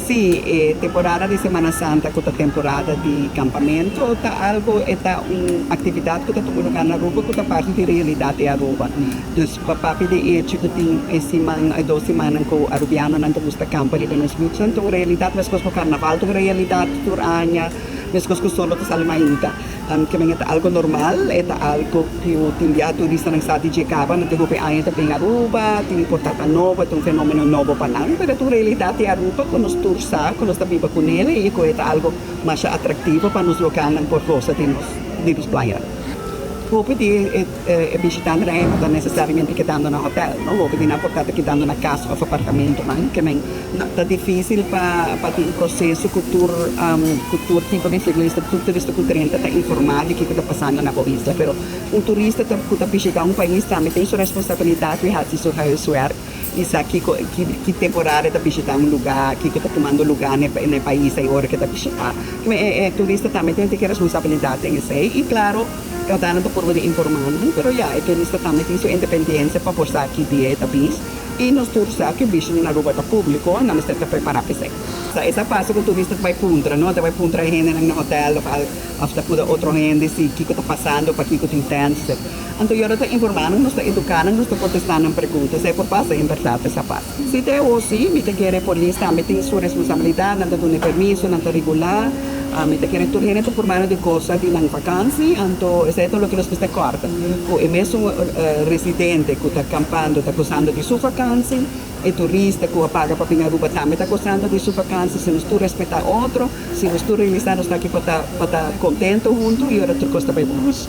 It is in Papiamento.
Si, e temporada di Semana Santa ku ta temporada di kampamentu ta algu, e ta un aktividat ku ta tuma lugá na Aruba ku ta parti di realidat di Aruba. Dus pa papia di echo ku tin e siman, e dos simannan ku arubianonan ta gusta kampa riba nos beachnan ta un realidat, meskos ku karnaval ta un realidat tur aña, meskos ku solo ta sali mainta. Ke men e ta algo normal, e ta algo ku tin bia turistanan sa di dje kaba, nan tin hopi aña ta bin Aruba, tin por ta ta nobo, e ta un fenomeno nobo pa nan, pero e ta un realidat di Aruba ku nos tur sa, ku nos ta biba kunel i ku e ta algo masha atraktivo pa nos lokalnan por gosa di nos di nos playa. Hopi di e bishitantenan ei no ta nesesariamente kedando na hotel, no, hopi di nan por ta ta kedando na kas òf apartamentonan, ke men Ta difísil pa pa tin un proseso ku tur ku tur tipo di turista, tur turista ku drenta ta informá di kiko ta pasando na bo isla. Pero un turista ta ku ta bishitá un pais tambe tin su responsabilidat di hasi su huiswerk i sa kiko ki ki temporada e ta bishitá un lugá, kiko ta tumando lugá na e na e pais ei ora ku e ta bishitá. E turista tambe tin tin ki responsabilidat den esei i klaro Kardano ta purba di informá nan, pero ya e turista tambe tin su independiensia pa por sa ki dia e ta bis. I nos tur sa ku bishnan na Aruba ta públiko, nan mester ta prepará p'esei. Sa esa pasa ku turista ta bai puntra, no? Ta bai puntra e hendenan na hotèl òf al òf ta kuda otro hende si kiko ta pasando, pakiko tin tènt. Anto yora ta informá nan, nos ta eduká nan, nos ta kontestá nan pregunta. Esei por pasa, en bèrdat esa pasa. Si ta e osi, mi ta kere polis tambe tin su responsabilidat, nan ta duna e permiso, nan ta regulá. Mi ta kere tur hende ta por mano di gosa di nan vakansi, anto esei ta loke nos mester kòrda, ku e mesun residente ku ta kampando ta gosando di su vakansi, e turista ku a paga pa bin Aruba tambe ta gosando di su vakansi. Si nos tur respetá otro, si nos tur realisá nos ta aki pa ta pa ta kontento huntu i ora tur kos ta bai bon.